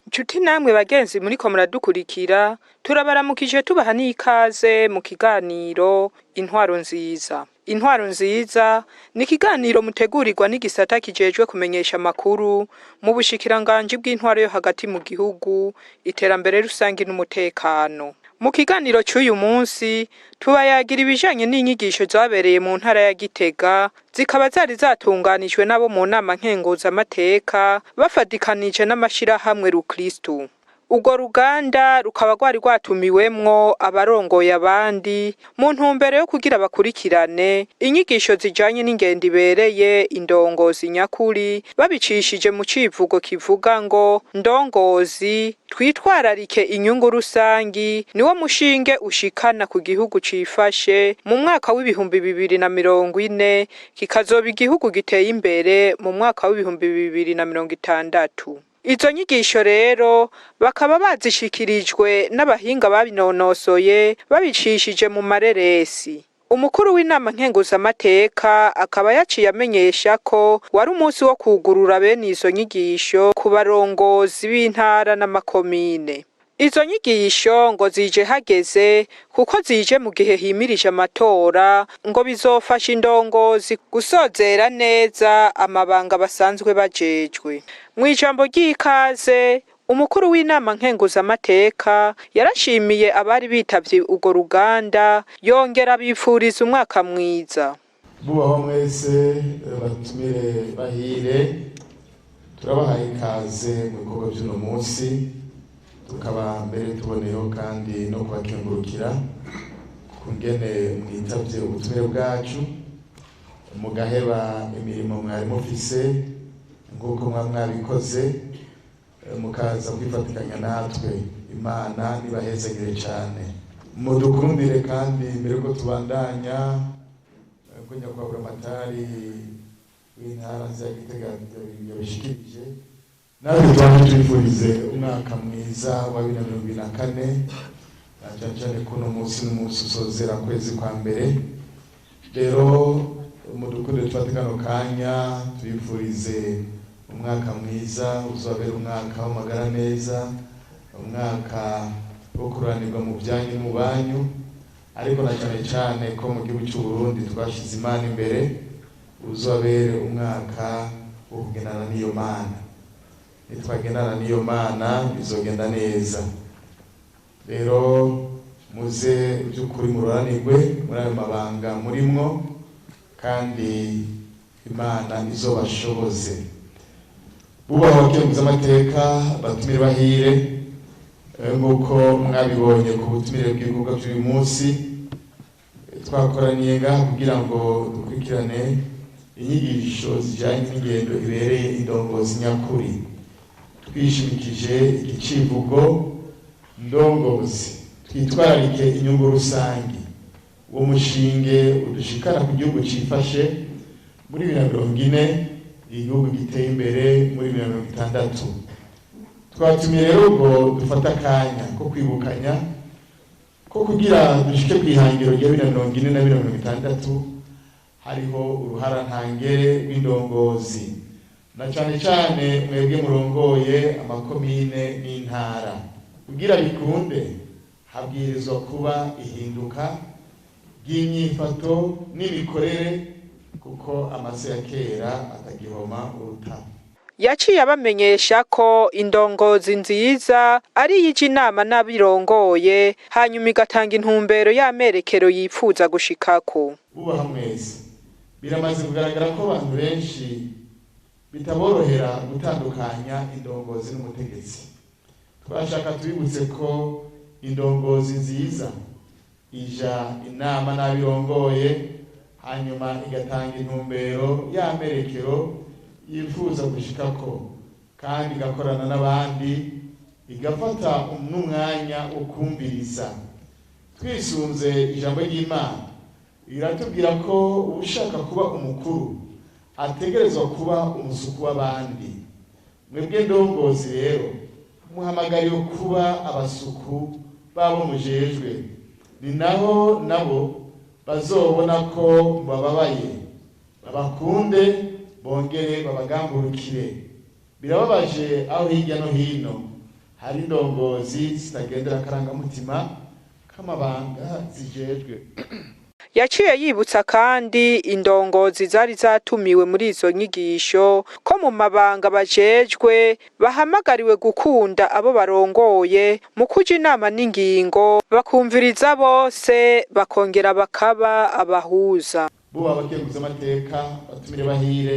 Nshuti namwe bagenzi muriko muradukurikira, turabaramukije tubaha n'ikaze mu kiganiro Intwaro Nziza. Intwaro Nziza ni ikiganiro mutegurirwa n'igisata kijejwe kumenyesha amakuru mu bushikiranganji bw'intwaro yo hagati mu gihugu, iterambere rusangi n'umutekano. Mu kiganiro c'uyu munsi tubayagira ibijanye n'inyigisho zabereye mu ntara ya Gitega, zikaba zari zatunganijwe n'abo mu nama nkenguzamateka bafadikanije n'amashirahamwe Rukristu. Urwo ruganda rukaba rwari rwatumiwemwo abarongoye abandi mu ntumbero yo kugira bakurikirane inyigisho zijanye n'ingendo ibereye indongozi nyakuri, babicishije mu civugo kivuga ngo ndongozi twitwararike inyungu rusangi, niwo mushinge ushikana ku gihugu cifashe mu mwaka w'2040, kikazoba igihugu giteye imbere mu mwaka w'2060. Izo nyigisho rero bakaba bazishikirijwe n'abahinga babinonosoye babicishije mu mareresi. Umukuru w'inama nkenguzamateka akaba yaciye amenyesha ko wari umunsi wo kwugurura bene izo nyigisho ku barongozi b'intara n'amakomine. Izo nyigisho ngo zije hageze kuko zije mu gihe himirije amatora, ngo bizofasha indongozi gusozera neza amabanga basanzwe bajejwe. Mw'ijambo ry'ikaze, umukuru w'inama nkenguzamateka yarashimiye abari bitavye urwo ruganda, yongera abipfuriza umwaka mwiza. Bubaho mwese batumire bahire, turabahaye ikaze mu bikorwa vy'uno munsi, tukaba mbere tuboneyeho kandi no kubakengurukira kungene mwitavye ubutumire bwacu, mugaheba imirimo mwari mufise nk'uko mwa mwabikoze, mukaza kwifatikanya natwe. Imana nibahezagire cane, mudukundire. Kandi mbere yuko tubandanya, ko nyakubahwa Buramatari w'intara nziza ya Gitega yabishikirije, natwe tubanze twifurize umwaka mwiza wa 2024, na cane cane ko uno munsi n'umunsi usozera kwezi kwa mbere. Rero mudukundire tufate kano kanya twifurize umwaka mwiza, uzabera umwaka w'amagara meza, umwaka wo kuranirwa mu byanyu mu banyu, ariko na cane cane ko mu gihugu cy'u Burundi twashize Imana imbere, uzabere umwaka wo kugendana n'iyo Mana. Nitwagendana n'iyo Mana bizogenda neza. Rero muze by'ukuri muroranirwe muri ayo mabanga murimwo, kandi Imana izobashoboze. Bubaha abakenguzamateka, batumire bahire, nk'uko mwabibonye ku butumire bw'ibikorwa by'uyu munsi, twakoraniye ngaha kugira ngo dukurikirane inyigisho zijyanye n'ingendo ibereye indongozi nyakuri, twishimikije igicivugo ndongozi twitwararike inyungu rusange, uwo mushinge udushikana ku gihugu cifashe muri 2040, igihugu giteye imbere muri 2060. Twatumiye rero ngo dufate akanya ko kwibukanya ko kugira dushike kw'ihangiro rya 2040 na 2060 hariho uruhara ntangere rw'indongozi, na cane cane mwebwe murongoye amakomine n'intara. Kugira bikunde habwirizwa kuba ihinduka ry'inyifato n'imikorere, kuko amase ya kera atagihoma urutaro. Yaciye abamenyesha ko indongozi nziza ari iyija inama n'abirongoye, hanyuma igatanga intumbero y'amerekero yipfuza gushikako. Bubaha mwese, biramaze kugaragara ko abantu benshi bitaborohera gutandukanya indongozi n'umutegetsi. Twashaka tubibutse ko indongozi nziza ija inama n'abirongoye, hanyuma igatanga intumbero y'amerekero yifuza gushikako, kandi igakorana n'abandi, igafata n'umwanya wo kumviriza. Twisunze ijambo ry'Imana, riratubwira ko ushaka kuba umukuru ategerezwa kuba umusuku w'abandi. Mwebwe ndongozi rero muhamagariwe kuba abasuku babo mujejwe, ni naho nabo bazobona ko bababaye. Babakunde bongere babagamburukire. Birababaje aho hirya no hino hari indongozi zitagendera akarangamutima k'amabanga zijejwe. Yaciye yibutsa kandi indongozi zari zatumiwe muri izo nyigisho ko mu mabanga bajejwe bahamagariwe gukunda abo barongoye mu kuja inama n'ingingo, bakumviriza bose, bakongera bakaba abahuza. Bo abakenguzamateka, batumire bahire,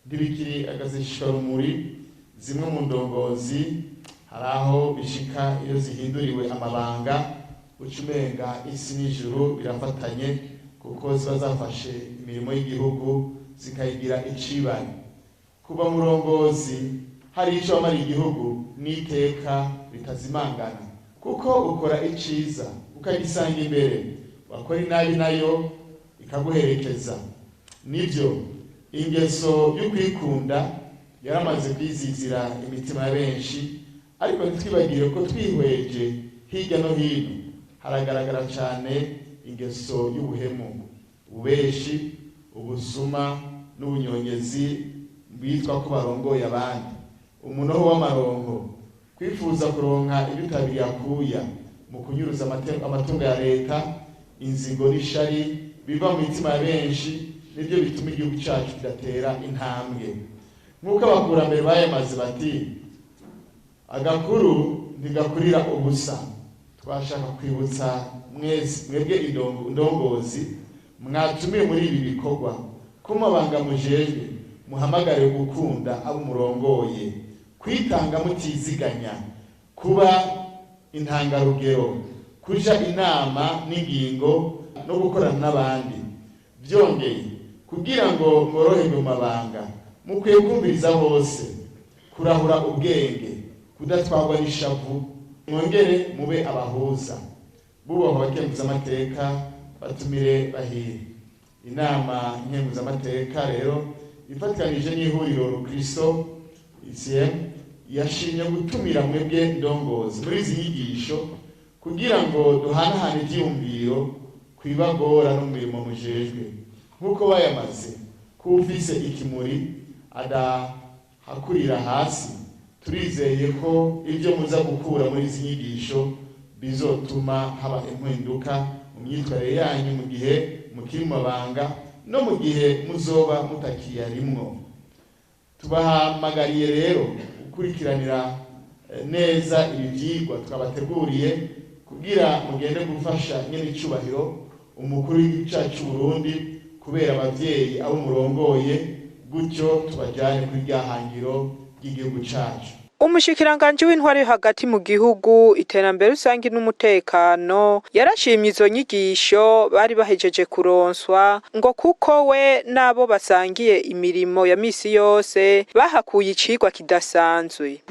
ntibikiri agazishwarumuri. Zimwe mu ndongozi hari aho bishika iyo zihinduriwe amabanga, uca umenga isi n'ijuru birafatanye, kuko ziba zafashe imirimo y'igihugu zikayigira icibane. Kuba murongozi hari ico wamara igihugu n'iteka bitazimangana, kuko ukora iciza ukagisanga imbere, wakora inabi nayo ikaguherekeza. Nivyo, ingeso y'ukwikunda yaramaze kwizizira imitima ya benshi, ariko ntitwibagire ko twihweje hirya no hino haragaragara cyane ingeso y'ubuhemu, ububeshi, ubusuma n'ubunyonyezi bwitwa ko barongoye abandi, umunoho w'amarongo, kwifuza kuronka ibyo utabiriye akuya mu kunyuruza amatungo ya leta, inzigo n'ishari biva mu mitima ya benshi, nibyo bituma igihugu cyacu kidatera intambwe. Nk'uko abakurambere bayamaze bati: "Agakuru ntigakurira ubusa." Twashaka kwibutsa mwese mwebwe indongozi mwatumiwe muri ibi bikorwa ko mabanga mujejwe muhamagare gukunda abo murongoye, kwitanga mutiziganya, kuba intangarugero, kuja inama n'ingingo no gukorana n'abandi. Byongeye, kugira ngo mworoherwe mu mabanga, mukwiye kumviriza bose, kurahura ubwenge, kudatwarwa n'ishavu, mwongere mube abahuza. Bubahwa abakenguzamateka, batumire bahire, inama nkenguzamateka rero ifatikanije n'ihuriro Rukristo ICM yashimye gutumira mwebwe ndongozi muri izi nyigisho kugira ngo duhanahane ivyiyumviro kwibagora no mu mirimo mujejwe. Nk'uko bayamaze ko ufise ikimuri adahakurira hasi, turizeye ko ibyo muza gukura muri izi nyigisho bizotuma haba impinduka mu myitwarire yanyu mu gihe mukiri mu mabanga no mu gihe muzoba mutakiyarimwo. Tubahamagariye rero gukurikiranira neza ibi vyigwa twabateguriye kugira mugende gufasha nyene icubahiro umukuru w'igihugu cacu c'Uburundi kubera abavyeyi abo murongoye, gutyo tubajyane kuri rya hangiro ry'igihugu cacu. Umushikiranganji w'intwaro yo hagati mu gihugu, iterambere rusangi n'umutekano yarashimye izo nyigisho bari bahejeje kuronswa, ngo kuko we n'abo basangiye imirimo ya misi yose bahakuye icigwa kidasanzwe.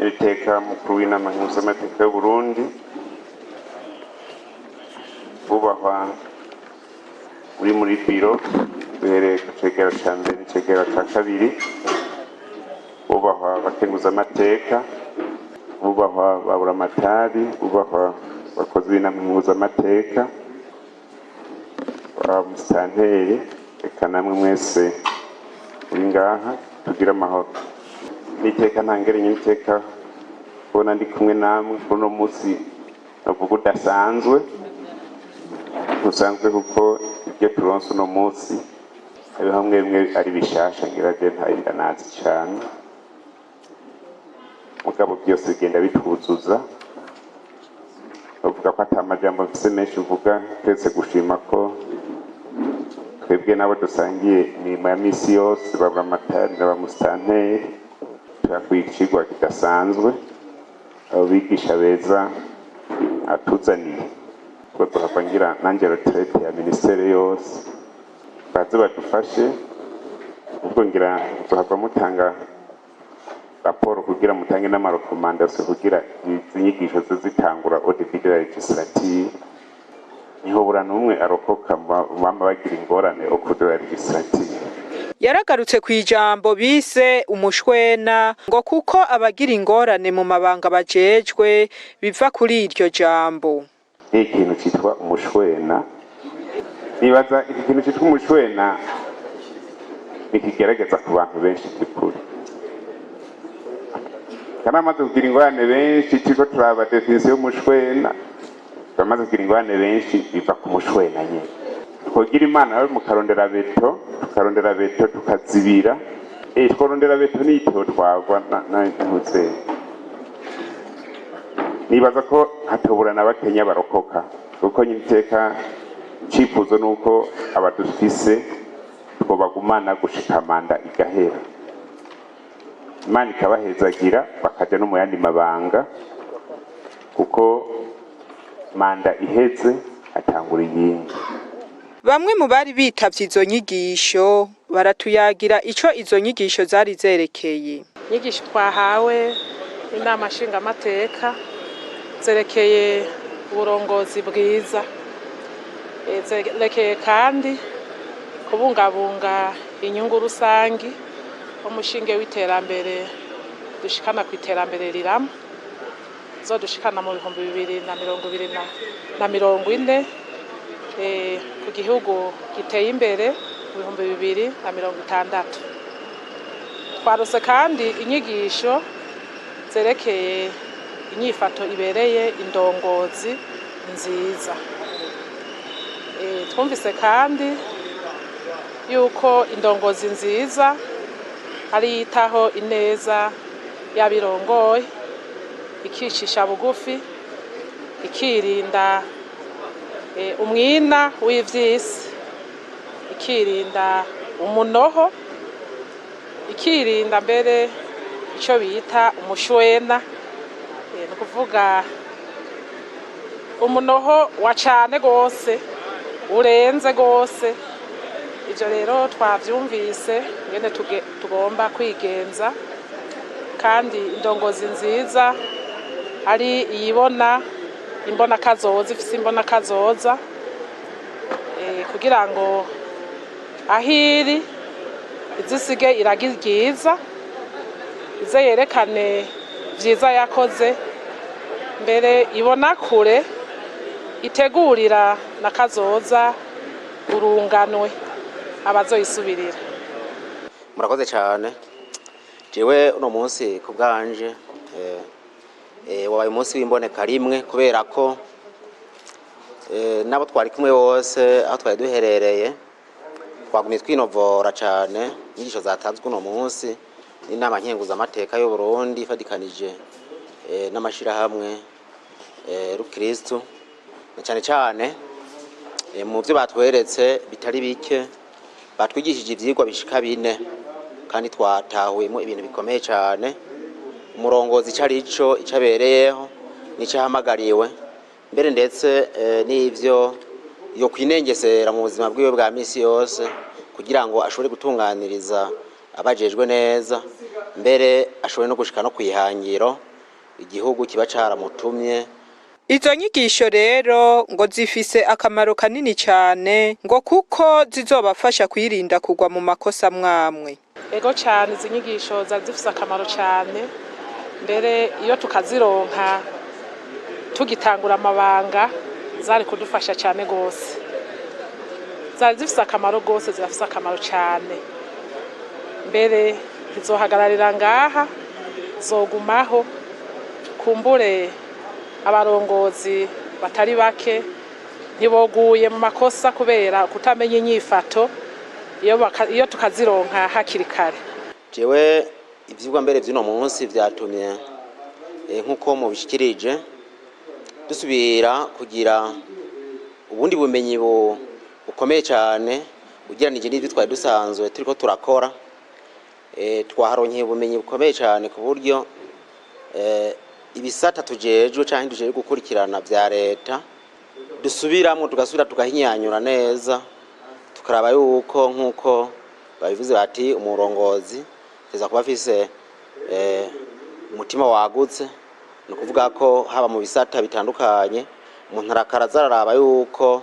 Iteka mukuru w'inama mpuzamateka y'Uburundi, bubahwa uri muri biro, duhereye ku cegera ca mbere n'icegera ca kabiri, bubahwa abakenguzamateka, bubahwa baburamatari, bubahwa bakozi b'inama mpuzamateka, ba musitanteri, reka namwe mwese uri ngaha tugira amahoro n'iteka ntangeranye n'iteka kubona ndi kumwe namwe kuri uno munsi navuga udasanzwe, ntusanzwe, kuko ibyo turonse uno munsi hariho hamwe bimwe ari bishasha, ngira je ntari ndanazi cane, mugabo byose bigenda bituzuza. Bavuga ko ata majambo mfise menshi mvuga keretse gushima ko twebwe nabo dusangiye imirimo ya misi yose, baburamatari na ba musitanteri, turakwiye icigwa kidasanzwe abo bigisha beza atuzaniye, kuko duhava ngira nanje retraite ya ministère yose baze badufashe, ubwo ngira duhava mutanga raporo kugira mutange n'ama recommandations kugira izi nyigisho zize zitangura au début de la législature. Ntihobura n'umwe arokoka bama bagira ingorane au cours de la législature. Yaragarutse ku ijambo bise umushwena, ngo kuko abagira ingorane mu mabanga bajejwe biva kuri iryo jambo. Ni ikintu citwa umushwena. Nibaza iki kintu citwa umushwena. Nikigerageza ku bantu benshi by'ukuri, kandi amaze kugira ingorane benshi. Turiko turaba définition y'umushwena, bamaze kugira ingorane benshi biva ku mushwena nyene. Twogira Imana rero mukarondera béton, tukarondera béton tukazibira. Tworondera béton n'igitebo twagwa ntuze. Nibaza ko hatobura na bakenya barokoka, kuko nyine iteka icifuzo nuko abadufise twobagumana gushika manda igahera, Imana ikabahezagira, bakaja no mu yandi mabanga, kuko manda iheze hatangura iyindi. Bamwe mu bari bitavye izo nyigisho baratuyagira ico izo nyigisho zari zerekeye. Inyigisho twahawe inama nshingamateka zerekeye uburongozi bwiza, zerekeye kandi kubungabunga inyungu rusangi, umushinge w'iterambere dushikana ku iterambere rirama zodushikana mu 2040, ku gihugu giteye imbere mu 2060. Twarose kandi inyigisho zerekeye inyifato ibereye indongozi nziza. Twumvise kandi yuko indongozi nziza ari yitaho ineza y'abirongoye, ikicisha bugufi, ikirinda umwina w'ivyisi, ikirinda umunoho, ikirinda mbere ico bita umushwena. Ni ukuvuga umunoho wa cane gose, urenze gose. Ivyo rero twavyumvise ingene tugomba kwigenza, kandi indongozi nziza ari iyibona imbona kazoza, ifise imbona kazoza, kugira ngo ahiri izisige iragi ryiza, ize yerekane vyiza yakoze, mbere ibona kure, itegurira na kazoza urunganwe abazoyisubirira. Murakoze cyane. Jewe uno munsi ku bwanje wabaye umunsi w'imboneka rimwe, kubera ko n'abo twari kumwe bose aho twari duherereye twagumye twinovora cyane inyigisho zatanzwe uno munsi n'inama nkenguzamateka y'u Burundi ifatikanije n'amashirahamwe rukristu, na cyane cyane mu byo batweretse bitari bike. Batwigishije ivyigwa bishika bine, kandi twatahuyemo ibintu bikomeye cyane: umurongozi ico arico, ico abereyeho n'ico ahamagariwe, mbere ndetse n'ivyo yo kwinengesera mu buzima bwiwe bwa misi yose kugira ngo ashobore gutunganiriza abajejwe neza, mbere ashobore no gushika no kwihangiro igihugu kiba caramutumye. Izo nyigisho rero ngo zifise akamaro kanini cane, ngo kuko zizobafasha kwirinda kugwa mu makosa mwamwe. Ego cyane, izi nyigisho zari zifise akamaro cyane. Mbere iyo tukazironka tugitangura amabanga zari kudufasha cyane gose. Zari zifise akamaro gose, zirafise akamaro cyane. Mbere ntizohagararira ngaha, zogumaho. Kumbure abarongozi batari bake ntiboguye mu makosa kubera kutamenya inyifato iyo tukazironka hakiri kare. Jewe ivyigwa mbere vy'uno munsi vyatumye, nk'uko mubishikirije, dusubira kugira ubundi bumenyi bukomeye cyane ugereranije n'ibyo twari dusanzwe turiko turakora. Twaharonkeye ubumenyi bukomeye cyane ku buryo ibisata tujejwe canke tujejwe gukurikirana vya leta dusubiramwo, tugasubira tugahinyanyura neza, tukaraba yuko nk'uko babivuze bati umurongozi teza kuba afise umutima wagutse. Ni ukuvuga ko haba mu bisata bitandukanye umuntu arakaraza araraba yuko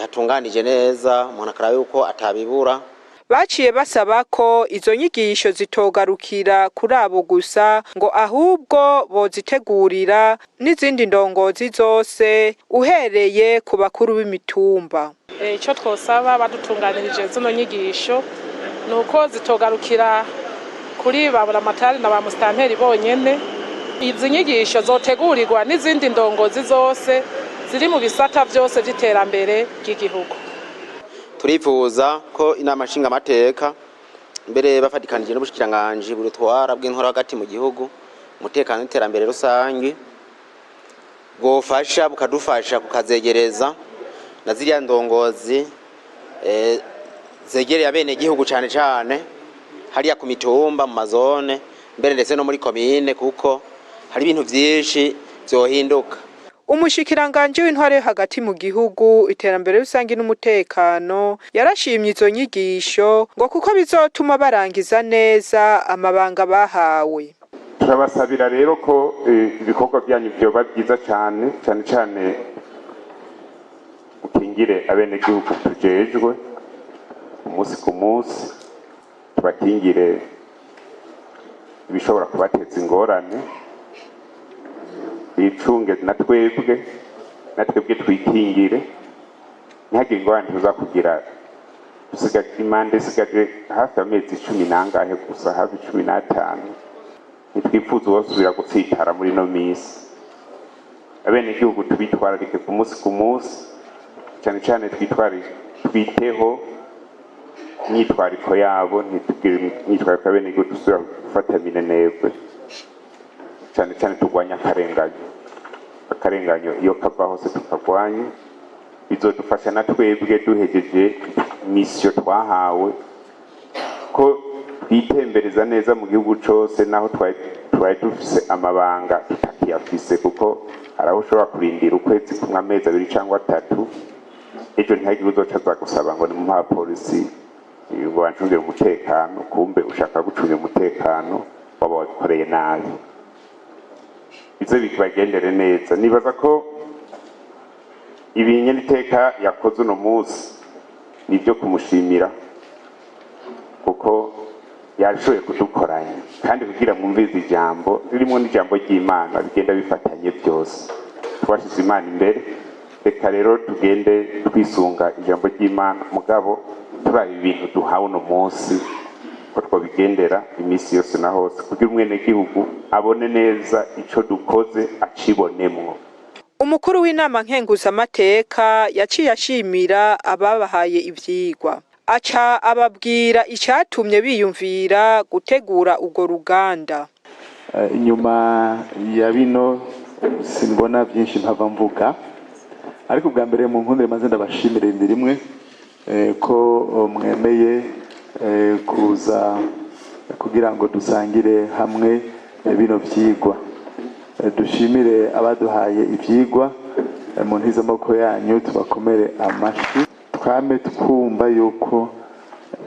hatunganije neza, umuntu akaraba yuko atabibura. Baciye basaba ko izo nyigisho zitogarukira kuri abo gusa, ngo ahubwo bozitegurira n'izindi ndongozi zose, uhereye ku bakuru b'imitumba. Icyo twosaba badutunganirije zino nyigisho Ni uko zitogarukira kuri ba buramatari na ba musitanteri bonyene. Izi nyigisho zotegurirwa n'izindi ndongozi zose ziri mu bisata byose by'iterambere ry'igihugu. Turifuza ko inama nshingamateka, mbere bafatikanije n'ubushikiranganji burutwara bw'intwaro hagati mu gihugu, umutekano n'iterambere rusange, bwofasha bukadufasha kukazegereza na ziriya ndongozi zegereye abenegihugu, cane cane hariya ku mitumba, mu mazone, mbere ndetse no muri komine, kuko hari ibintu vyinshi vyohinduka. Umushikiranganji w'intwaro yo hagati mu gihugu, iterambere rusange n'umutekano yarashimye izo nyigisho, ngo kuko bizotuma barangiza neza amabanga bahawe. Turabasabira rero ko ibikorwa byanyu byoba byiza cyane, cyane cyane mukingire abenegihugu tujejwe umunsi ku munsi, tubakingire ibishobora kubateza ingorane, bicunge na twebwe twikingire, ntihagire ingorane tuza kugira. Dusigaje imanda, isigaje hafi amezi 10 n'angahe gusa, hafi 15. Ntitwifuza uwosubira gutsitara muri ino minsi. Abenegihugu tubitwararike ku munsi ku munsi, cyane cyane twiteho imyitwariko yabo, ntitugire imyitwariko y'abenegihugu dusubira gufata minenegwe, cyane cyane turwanya akarenganyo. Akarenganyo iyo kava hose tukagwanya, bizodufasha na twebwe duhejeje mission twahawe ko twitembereza neza mu gihugu cose, naho twari dufise amabanga tutakiyafise, kuko hari aho ushobora kurindira ukwezi kumwe, amezi 2 cyangwa 3, ejo ntihagire uzoca aza gusaba ngo ni polisi ngo bancungire umutekano, kumbe ushaka gucungira umutekano waba wakoreye nabi. Bize bibagendere neza. Nibaza ko ibi nyeniteka yakoze uno munsi ni ibyo kumushimira, kuko yashoboye kudukoranya kandi kugira mwumvize ijambo ririmo n'ijambo ry'Imana bigenda bifatanye byose. Twashyize Imana imbere, reka rero tugende twisunga ijambo ry'Imana, mugabo turaba ibintu duhawe uno munsi ko twabigendera iminsi yose na hose, kugira umwenegihugu abone neza ico dukoze, acibonemwo. Umukuru w'inama nkenguzamateka yaciye ashimira ababahaye ivyigwa, aca ababwira icatumye biyumvira gutegura urwo ruganda. Inyuma ya bino simbona byinshi mpava mvuga, ariko bwa mbere mu nkundire maze ndabashimire rimwe ko mwemeye kuza kugira ngo dusangire hamwe bino vyigwa. Dushimire abaduhaye ivyigwa, mu ntizamaboko yanyu tubakomere amashi. Twame twumva yuko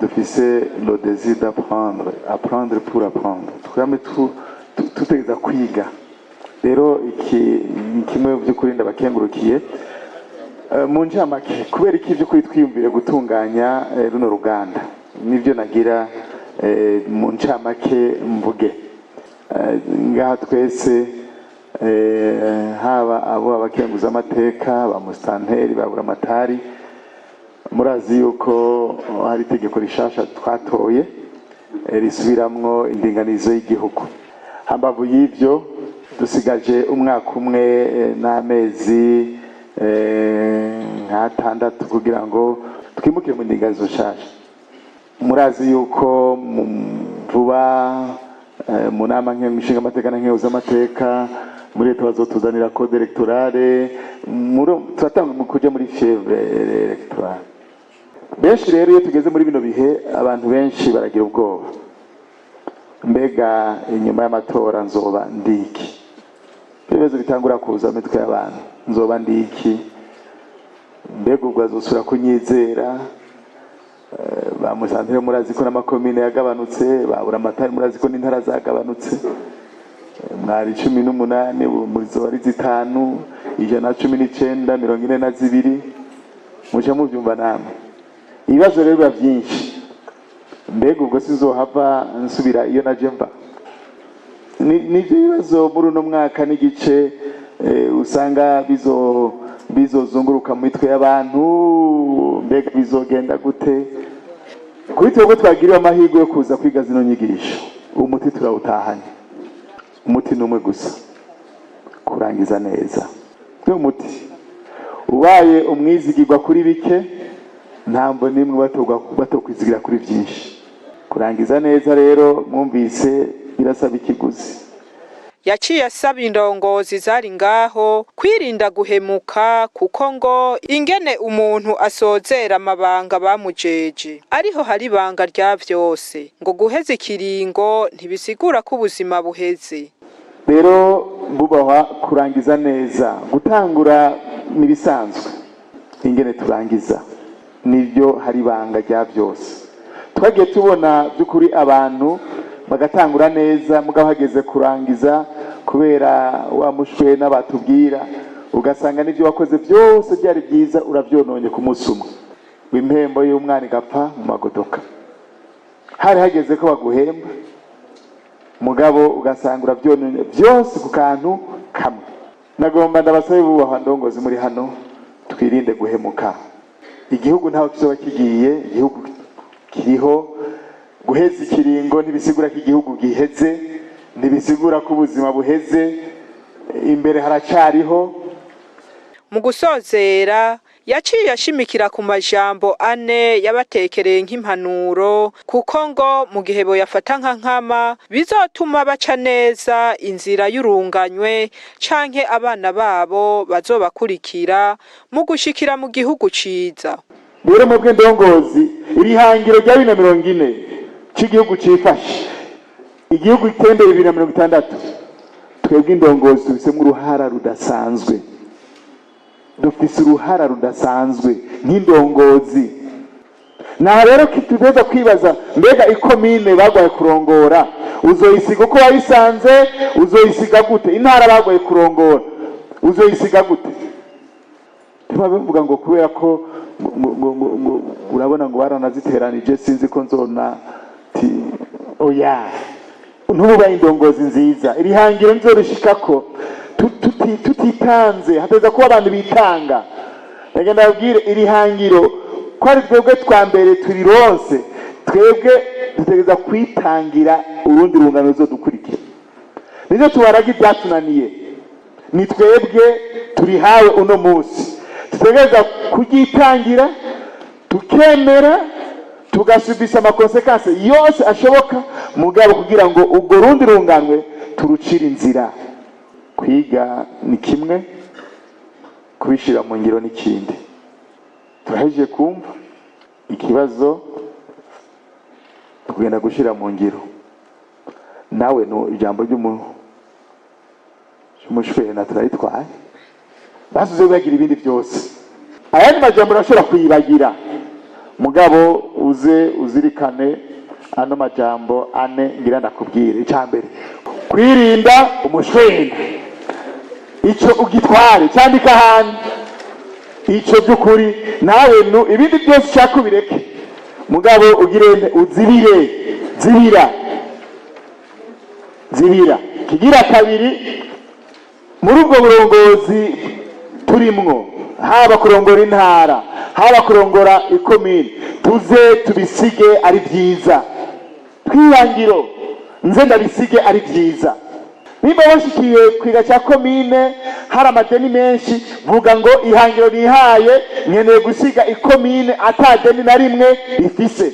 dufise le désir d'apprendre, apprendre pour apprendre. Twame tutegereza kwiga. Rero iki ni kimwe mu by'ukuri ndabakengurukiye. Mu ncamake, kubera iki by'ukuri twiyumvire gutunganya runo ruganda? Nibyo nagira mu ncamake mvuge. Ngaha twese, haba abo abakenguzamateka, ba musitanteri, ba buramatari, murazi yuko hari itegeko rishasha twatoye risubiramwo indinganizo y'igihugu. Hambavu y'ivyo, dusigaje umwaka umwe n'amezi nk'atandatu kugira ngo twimukire mu ndinganizo nshasha. Murazi yuko vuba mu nama nshingamateka na nkenguzamateka, muri leta bazotuzanira code électorale. Turatanga mu kuja muri fièvre électorale. Benshi rero, iyo tugeze muri bino bihe, abantu benshi baragira ubwoba: mbega inyuma y'amatora nzoba ndiki? Ibibazo bitangura kuza mu mitwe y'abantu: nzoba ndiki? Mbega ubwo azosubira kunyizera? Ba musantire murazi ko n'amakomine yagabanutse, ba buramatari murazi ko n'intara zagabanutse. Mwari 18, ubu muzoba ari 5, 119, 42, muca muvyumva namwe. Ibibazo rero biba byinshi: mbega ubwo sizohava nsubira iyo naje mva? Nivyo bibazo muri uno mwaka n'igice usanga bizozunguruka mu mitwe y'abantu: mbega bizogenda gute? Kuri twebwe twagiriwe amahirwe yo kuza kwiga zino nyigisho, umuti turawutahanye. Umuti ni umwe gusa, kurangiza neza. Ni umuti. Ubaye umwizigirwa kuri bike, ntabwo nimwe batokwizigira kuri byinshi. Kurangiza neza rero, mwumvise, birasaba ikiguzi. Yaciye asaba indongozi zari ngaho kwirinda guhemuka, kuko ngo ingene umuntu asozera amabanga bamujeje ariho hari ibanga rya vyose. Ngo guheza ikiringo ntibisigura ko ubuzima buheze. Rero bubahwa, kurangiza neza, gutangura n'ibisanzwe, ingene turangiza nibyo hari ibanga rya byose. Twagiye tubona by'ukuri abantu bagatangura neza, mugabo hageze kurangiza, kubera wa mushwe n'abatubwira, ugasanga n'ibyo wakoze byose byari byiza urabyononye ku munsi umwe. Impembo y'umwana igapfa mu magodoka. Hari hageze ko baguhemba, mugabo ugasanga urabyononye byose ku kantu kamwe. Nagomba ndabasabe, bubahwa ndongozi muri hano, twirinde guhemuka. Igihugu ntaho kizoba kigiye, igihugu kiriho. Guheza ikiringo ntibisigura ko igihugu giheze, ntibisigura ko ubuzima buheze, imbere haracariho. Mu gusozera, yaciye ashimikira ku majambo ane yabatekereye nk'impanuro, kuko ngo mu gihe boyafata nka nkama bizotuma baca neza inzira y'urunganywe canke abana babo bazobakurikira mu gushikira mu gihugu ciza. Rero mwebwe ndongozi, iri hangiro rya 2040 cy'igihugu cifashe, igihugu gitembera 2060, twebwe indongozi tubisemo uruhara rudasanzwe. Dufise uruhara rudasanzwe nk'indongozi. Naha rero tuteza kwibaza: mbega ikomine bagwaye kurongora uzoyisiga uko wayisanze? Uzoyisiga gute? Intara bagwaye kurongora uzoyisiga gute? Tuba bivuga ngo kubera ko ngo urabona ngo baranaziteranije, sinzi ko nzona ti oya. Ntubaye indongozi nziza, iri hangiro nzorishikako tutitanze. Hateza kuba abantu bitanga. Reka ndababwire, iri hangiro ko ari twebwe twa mbere turironse, twebwe dutegereza kwitangira urundi rungano ruzodukurikira. Nivyo tubaraga ibyatunaniye, ni twebwe turihawe uno munsi, dutegereza kuryitangira, tukemera, tugasubisa ama conséquences yose ashoboka, mugabo kugira ngo ubwo rundi runganwe turucire inzira. Kwiga ni kimwe, kubishyira mu ngiro n'ikindi. Turahejeje kumva ikibazo, kugenda gushyira mu ngiro. Nawe no ijambo ry'umushwena turaritwaye, basuze bibagira ibindi byose. Ayandi majambo urashobora kuyibagira, mugabo uze uzirikane ano majambo ane ngira ndakubwire. Icya mbere, kwirinda umushwena. Icyo ugitware, cyandika ahantu icyo by'ukuri. Nawe nu ibindi byose ushaka ubireke, mugabo ugire uzibire, zibira, zibira. Kigira kabiri, muri ubwo burongozi turimwo, haba kurongora intara, haba kurongora ikomine, tuze tubisige ari byiza. Twihangiro nze ndabisige ari byiza. Nimba washikiye kwiga cya komine hari amadeni menshi, vuga ngo ihangiro nihaye, nkeneye gusiga ikomine ata deni na rimwe rifise.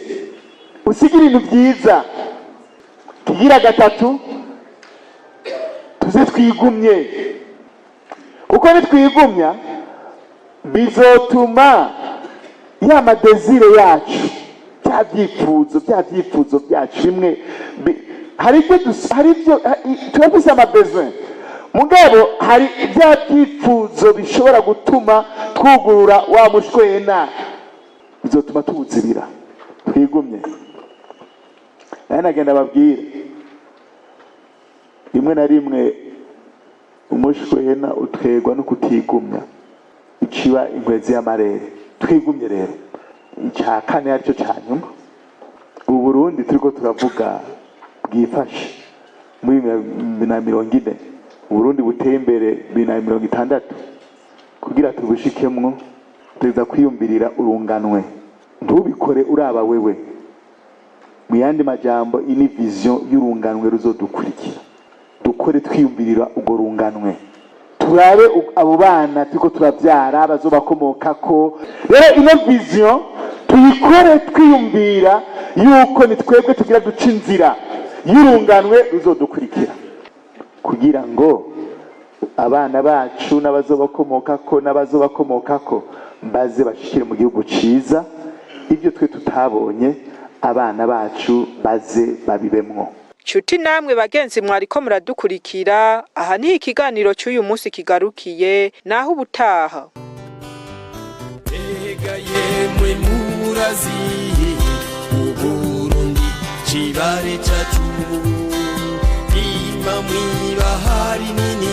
Usige ibintu byiza. Kigira gatatu, tuze twigumye, kuko nitwigumya bizotuma ya ma désirs yacu, bya byifuzo byacu bimwe hari ibyo hari ibyo turafise ama besoins, mugabo hari bya byifuzo bishobora gutuma twugurura wa mushwena, bizotuma tuwuzibira. Twigumye. Naye nagenda babwire, rimwe na rimwe umushwena utwerwa no kutigumya, iciba inkwezi y'amarere. Twigumye rero. Icya kane, aricyo cya nyuma, ubu Burundi turiko turavuga bwifashe muri 2040, Uburundi buteye imbere 2060, kugira tubushikemwo tuza kwiyumvirira urunganwe. Ntubikore uraba wewe. Mu yandi majambo, iyi ni vision y'urunganwe ruzodukurikira. Dukore twiyumvirira urwo runganwe, turabe abo bana turiko turavyara bazobakomokako. Rero ino vision tuyikore twiyumvira yuko ni twebwe tugira duca inzira y'urunganwe ruzodukurikira, kugira ngo abana bacu n'abazobakomokako n'abazobakomokako baze bashikire mu gihugu ciza. Ibyo twe tutabonye, abana bacu baze babibemwo. Nshuti namwe bagenzi mwariko muradukurikira, aha niho ikiganiro cy'uyu munsi kigarukiye. Naho ubutaha. Mbega yemwe, murazi Uburundi cibare cacu, ima mwibahari nini.